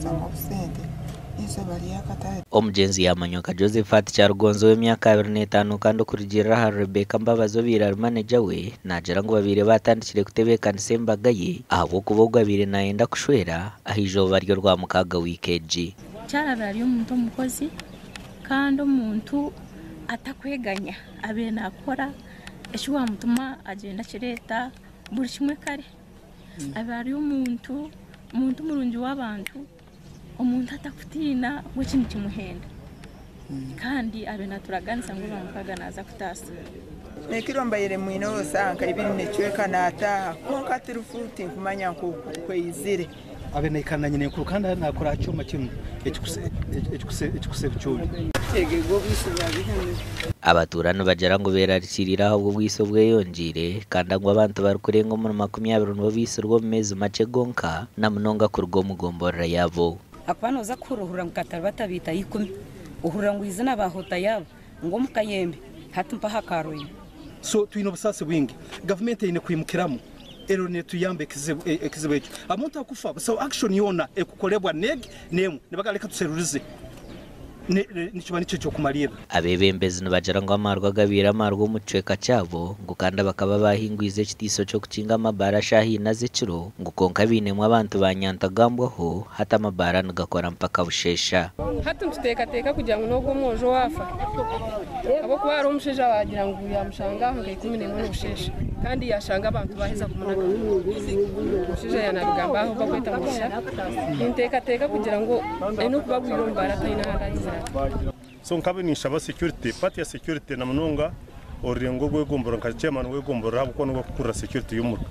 Kuguza nk'obusente eizooba ry'akatare. Omugyenzi yaamanywa nka Josephat Kyarugonzo ow'emyaka 25 kandi okurugiirira ahari Rebecca Mbabazi obaire ari maneja we, naagira ngu babaire baatandikire kutebeekanisa embaga ye ahabw'okuba ogwo abaire naayenda kushwera aha izooba ry'Orwamukaaga wiiki egi. Kyarabe ari omuntu omukozi kandi omuntu atakweganya, abaire naakora eki waamutuma agyenda akireeta buri kimwe kare. Abaire ari omuntu omuntu murungi w'abantu, omuntu atakutiina ngu eki nikimuhenda. Kandi abaire naaturaganisa ngu Orwamukaaga naaza kutaasa. Nekiro mbaire mwine osaaha nka ibiri necweka nataaha kwonka tirifu tinkumanya nkoku kweyizire. Abe naikara na nyinenkuru kandi nakora aha kyoma kinu ekikusa ebicoori. Abatuura nibagira ngu beerarikiriire ahabw'obwitsi obweyongyeire kandi ngu abantu barikurenga omuri 20 nibo baitsirwe omu meezi makye gonka na munonga kuruga omu gomborora yaabo. Ahakuba nooza kuhurira ohurira ngu katari batabaitayo ikumi, ohurira ngu eizina baahotayo aba, ngu omu kayembe, hati mpaho akaaroima. So twine obusaasi bwingi. Gavumenti eine kwimukiramu erero netuyamba ekizibu ekyo. Omuntu akufa busaho action yoona ekukorebwa negi nemwe nibagamba reka tuserurize nikiba nikyo ekyokumariirra. Abeebembezi nibagira ngu amaarwa gabaire amaarwa omu kicweka kyabo ngu kandi bakaba baahingwize ekitiiso ky'okukinga amabaara shaaha ina z'ekiro ngu kwonka bainemu abantu ba nyantagambwaho hati amabaara nigakora mpaka busheesha. Hati nituteekateeka kugira ngu n'ogwo omwojo waafa ahabw'okuba hariho omushaija waagira ngu yaamushanga aho nka 11 n'obusheeshe kandi yaashanga abantu baaheza kumunaga. Omushaija yaanabigamba aho bakweta Mugisha. Ninteekateeka kugira ngu aine okuba agwire omu baara ataine ahandi agizire ati. So nkabe ninshaba security, part ya security na munonga orurengo rw'egomborora nka chairman w'egomborora ahabw'okuba niwe arikukurira security y'omuruka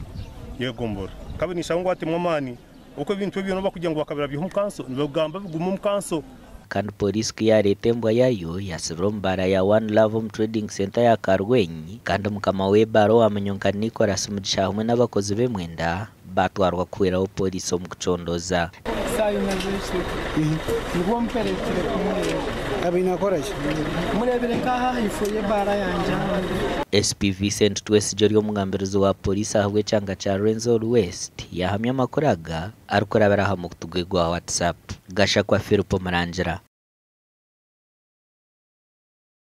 y'egomborora. Nkabe ninshaba ngu atemu amaani oku ebintu ebi byona bakugira ngu bakabirabyaho omu kanso nibagamba bigume omu kanso. Kandi Pooriisi ku yaareeta embwa yaayo, yaasibira omu baara ya One Love omu Trading Centre ya Karwenyi kandi mukama w'ebaara owamanywa nka Nicholas Mugisha hamwe n'abakozi be mwenda baatwarwa kuhweraho pooriisi omu kucondooza. Saaha z'ekiro nibwo mpereekire kumureeba. Abaire nakora ki? Mureebire nk'aha ahaifo y'ebaara yangye aha ndi. SP Vincent Twesigye ori omugambirizi wa pooriisi ahabw'ekyanga kya Rwenzori West yaahamya amakuru aga arikurabira aha mukutu gwe gwa WhatsApp. Gashakwa Philip Murangira.